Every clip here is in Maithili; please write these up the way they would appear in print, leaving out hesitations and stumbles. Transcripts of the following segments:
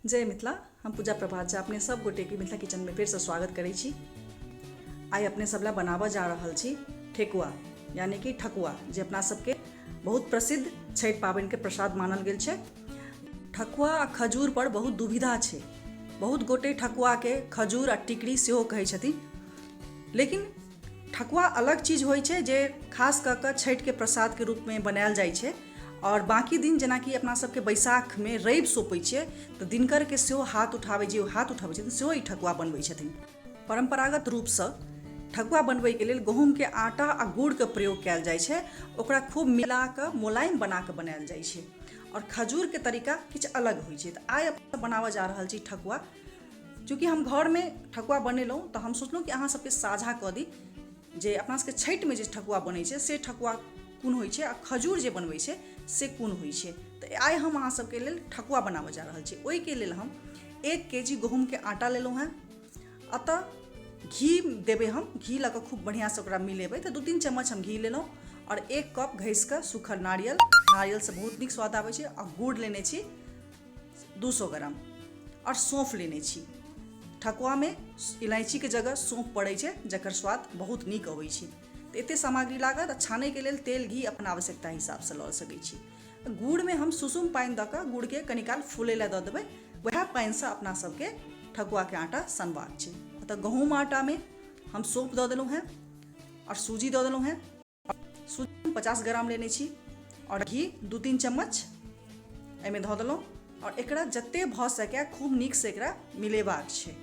जय मिथिला। हम पूजा प्रभात झा अपने सब गोटे के मिथिला किचन में फिर से स्वागत करै छी। आइ अपने सब ला बनाबऽ जा रहल छी ठेकुआ यानी कि ठकुआ, जे अपना सबके बहुत प्रसिद्ध छठि पाबनिके प्रसाद मानल गेल छै। ठकुआ आ खजूर पर बहुत दुविधा छै। बहुत गोटे ठकुआके खजूर आ टिकड़ी सेहो कहै छथिन, लेकिन ठकुआ अलग चीज होइ छै जे खास कऽ कऽ छठिके प्रसादके रूपमे बनायल जाइ छै। आओर बाँकी दिन जेनाकि अपना सबके बैसाखमे रवि सोपै छियै तऽ दिनकरके सेहो हाथ उठाबै, जे हाथ उठाबै छथिन सेहो ई ठकुआ बनबै छथिन। परम्परागत रूपसँ ठकुआ बनबैके लेल गहूँमके आटा आ गुड़के प्रयोग कयल जाइ छै, ओकरा खूब मिला कऽ मोलायम बना कऽ बनायल जाइ छै। आओर खजूरके तरीका किछु अलग होइ छै। तऽ आइ अपना बनाबऽ जा रहल छी ठकुआ। चूँकि हम घरमे ठकुआ बनेलहुँ तऽ हम सोचलहुँ कि अहाँ सबके साझा कऽ दी जे अपना सबके छठिमे जे ठकुआ बनै छै से ठकुआ कोन होइ छै आ खजूर जे बनबै छै से कोन होइ छै। तऽ आइ हम अहाँ सबके लेल ठकुआ बनाबऽ जा रहल छी। ओहिके लेल हम 1 के जी गहूँमके आटा लेलहुँ हेँ। एतऽ घी देबै हम, घी लऽ कऽ खूब बढ़िआँसँ ओकरा मिलेबै। तऽ 2-3 चम्मच हम घी लेलहुँ आओर 1 कप घसिकऽ सूखल नारियल, नारियलसँ बहुत नीक स्वाद आबै छै। आ गुड़ लेने छी 200 ग्राम आओर सौँफ लेने छी। ठकुआमे इलायचीके जगह सौँफ पड़ै छै जकर स्वाद बहुत नीक अबै छै। तऽ एतेक सामग्री लागत। आ छानैके लेल तेल घी अपन आवश्यकता हिसाबसँ लऽ सकै छी। गुड़मे हम सुसुम पानि दऽ कऽ गुड़के कनी काल फूलै लए दऽ देबै, वएह पानिसँ अपना सबके ठकुआके आटा सनबाक छै। तऽ गहूँम आटामे हम सौँफ दऽ देलहुँ हेँ आओर सूजी दऽ देलहुँ हेँ। सूजी 50 ग्राम लेने छी आओर घी 2-3 चम्मच एहिमे धऽ देलहुँ। आओर एकरा जतेक भऽ सकै खूब नीकसँ एकरा मिलेबाक छै।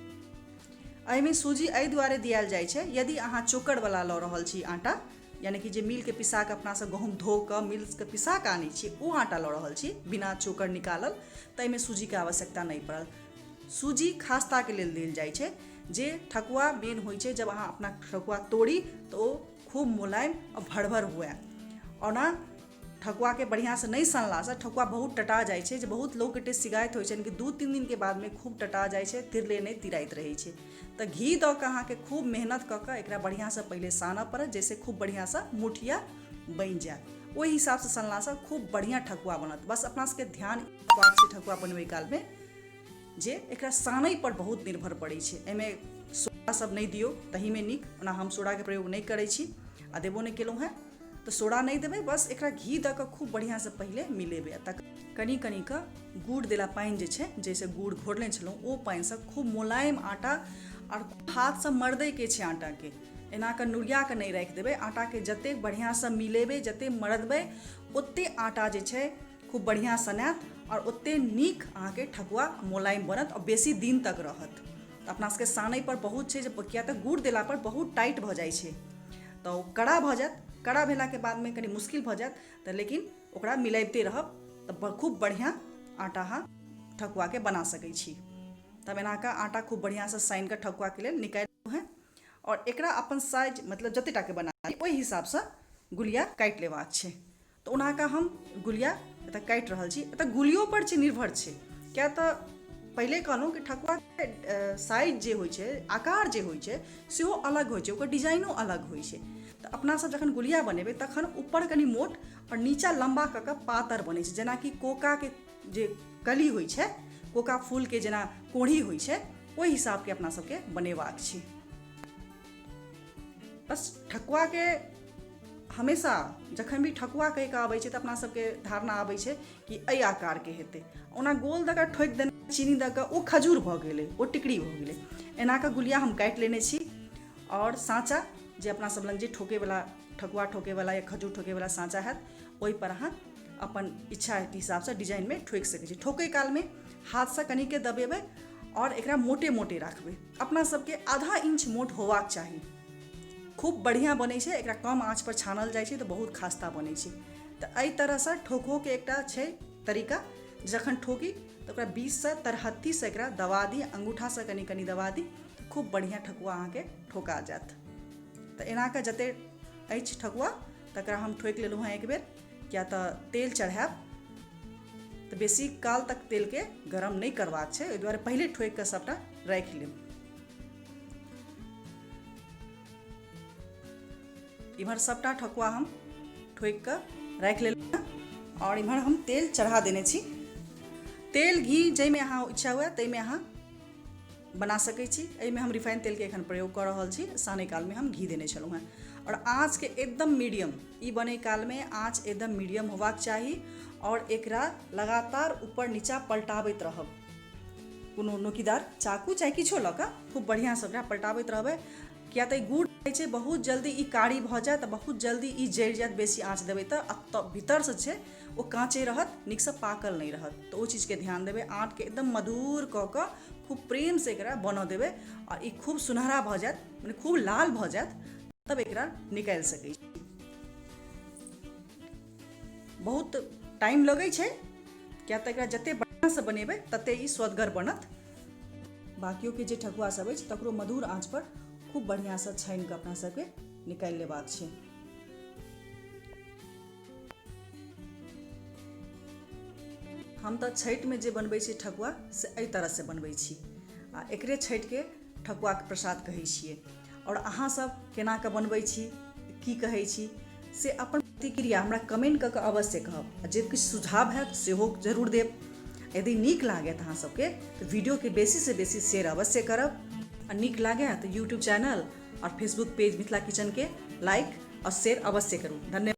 एहिमे सूजी एहि दुआरे दियायल जाइ छै, यदि अहाँ चोकरवला लऽ रहल छी आटा, यानी कि जे मिलके पिसा कऽ अपनासँ गहूँम धो कऽ मिलके पिसा कऽ आनै छी ओ आटा लऽ रहल छी बिना चोकर निकालल, तऽ एहिमे सूजीके आवश्यकता नहि पड़ल। सूजी खास्ताके लेल देल जाइ छै। जे ठकुआ मेन होइ छै, जब अहाँ अपना ठकुआ तोड़ी तऽ ओ खूब मुलायम आ भरभर हुए। ओना ठकुआके बढ़िआँसँ नहि सनलासँ ठकुआ बहुत टटा जाइ छै, जे बहुत लोकके शिकायत होइ छनि कि 2-3 दिनके बादमे खूब टटा जाइ छै, तिरले नहि तिराइत रहै छै। तऽ घी दऽ कऽ अहाँके खूब मेहनत कऽ कऽ एकरा बढ़िआँसँ पहिले सानऽ पड़त, जाहिसँ खूब बढ़िआँसँ मुठिया बनि जायत। ओहि हिसाबसँ सनलासँ खूब बढ़िआँ ठकुआ बनत। बस अपना सबके ध्यान रखबाक छै ठकुआ बनबै कालमे जे एकरा सानैपर बहुत निर्भर पड़ै छै। एहिमे सोडा सब नहि दियौ तहीमे नीक। ओना हम सोडाके प्रयोग नहि करै छी आ देबो नहि केलहुँ हेँ, तऽ सोडा नहि देबै। बस एकरा घी दऽ कऽ खूब बढ़िआँसँ पहिले मिलेबै आ तकर कनि कनि कऽ गुड़ देला पानि जे छै, जाहिसँ गुड़ घोरने छलहुँ ओ पानिसँ खूब मोलायम आटा आओर हाथसँ मरदैके छै आटाके, एना कऽ नुरिया कऽ नहि राखि देबै आटाके। जतेक बढ़िआँसँ मिलेबै, जतेक मरदबै, ओतेक आटा जे छै खूब बढ़िआँ सनायत आओर ओतेक नीक अहाँके ठकुआ मोलायम बनत आओर बेसी दिन तक रहत। तऽ अपना सबके सानैपर बहुत छै जे किया तऽ गुड़ देलापर बहुत टाइट भऽ जाइ छै, तऽ ओ कड़ा भऽ जायत। कड़ा भेलाके बादमे कनि मुश्किल भऽ जायत, तऽ लेकिन ओकरा मिलबिते रहब तऽ खूब बढ़िआँ आटा अहाँ ठकुआके बना सकै छी। तब एना कऽ आटा खूब बढ़िआँसँ सानि कऽ ठकुआके लेल निकालि हेँ आओर एकरा अपन साइज मतलब जते टाके बना ओहि हिसाबसँ गुलिया काटि लेबाक छै। तऽ ओना कऽ हम गुलिया एतऽ काटि रहल छी। एतऽ गुलियोपर छै निर्भर छै, किया तऽ पहिले कहलहुँ कि ठकुआके साइज जे होइ छै, आकार जे होइ छै सेहो अलग होइ छै, ओकर डिजाइनो अलग होइ छै। तऽ अपना सब जखन गुलिया बनेबै तखन ऊपर कनि मोट आओर नीचा लम्बा कऽ कऽ पातर बनै छै, जेनाकि कोकाके जे कली होइ छै, कोका फूलके जेना कोढ़ी होइ छै, ओहि हिसाबके अपना सबके बनेबाक छै। बस ठकुआके हमेशा जखन भी ठकुआ कहि कऽ आबै छै तऽ अपना सबके धारणा आबै छै कि एहि आकारके हेतै। ओना गोल दऽ कऽ ठोकि देने चीनी दऽ कऽ ओ खजूर भऽ गेलै, ओ टिकड़ी भऽ गेलै। एना कऽ गुलिया हम काटि लेने छी आओर साँचा जे अपना सब लग जे ठोकैवला ठकुआ ठोकैवला या खजूर ठोकैवला साँचा हैत ओहिपर अहाँ अपन इच्छाके हिसाबसँ डिजाइनमे ठोकि सकै छी। ठोकै कालमे हाथसँ कनिके दबेबै आओर एकरा मोटे मोटे राखबै। अपना सबके आधा इंच मोट होबाक चाही, खूब बढ़िआँ बनै छै। एकरा कम आँचपर छानल जाइ छै तऽ बहुत खास्ता बनै छै। तऽ एहि तरहसँ ठोकोके एकटा छै तरीका। जखन ठोकी तऽ ओकरा बीचसँ तरहत्थीसँ एकरा दबा दी, अङ्गूठासँ कनि कनि दबा दी, तऽ खूब बढ़िआँ ठकुआ अहाँके ठोका जायत। तऽ एना कऽ जतेक अछि ठकुआ तकरा हम ठोकि लेलहुँ हेँ एक बेर, किया तऽ तेल चढ़ायब तऽ बेसी काल तक तेलके गरम नहि करबाक छै, ओहि दुआरे पहिले ठोकि कऽ सभटा राखि लेब। इम्हर सभटा ठकुआ हम ठोकि कऽ राखि लेलहुँ आओर इम्हर हम तेल चढ़ा देने छी। तेल घी जाहिमे अहाँ इच्छा हुए ताहिमे अहाँ बना सकै छी। एहिमे हम रिफाइन तेलके एखन प्रयोग कऽ रहल छी। सानै कालमे हम घी देने छलहुँ हेँ। आओर आँचके एकदम मीडियम, ई बनै कालमे आँच एकदम मीडियम होबाक चाही आओर एकरा लगातार ऊपर नीचा पलटाबैत रहब। कोनो नोकीदार चाकू चाहे किछो लऽ कऽ खूब बढ़िआँसँ ओकरा पलटाबैत रहबै, किया तऽ ई गुड़ रहै छै, बहुत जल्दी ई कारी भऽ जायत, बहुत जल्दी ई जरि जायत बेसी आँच देबै तऽ। आ तऽ भीतरसँ छै ओ काँचे रहत, नीकसँ पाकल नहि रहत। तऽ ओ चीजके ध्यान देबै, आँटके एकदम मधुर कऽ कऽ खूब प्रेमसँ एकरा बनऽ देबै आ ई खूब सुनहरा भऽ जायत, मने खूब लाल भऽ जायत, तब एकरा निकालि सकै छी। बहुत टाइम लगै छै, किया तऽ एकरा जतेक बढ़िआँसँ बनेबै ततेक ई स्वदगर बनत। बाकियोके जे ठकुआ सब अछि तकरो मधुर आँचपर खूब बढ़िआँसँ छानि कऽ अपना सबके निकालि लेबाक छै। हम तऽ छठिमे जे बनबै छी ठकुआ से एहि तरहसँ बनबै छी आ एकरे छठिके ठकुआके प्रसाद कहै छियै। आओर अहाँसभ केना कऽ बनबै छी, की कहै छी, से अपन प्रतिक्रिया हमरा कमेंट कऽ कऽ अवश्य कहब आ जे किछु सुझाव हैत सेहो जरूर देब। यदि नीक लागत अहाँ सबके तऽ वीडियोके बेसीसँ बेसी शेयर अवश्य करब आ नीक लागै तऽ यूट्यूब चैनल आओर फेसबुक पेज मिथिला किचनके लाइक आओर शेयर अवश्य करू। धन्यवाद।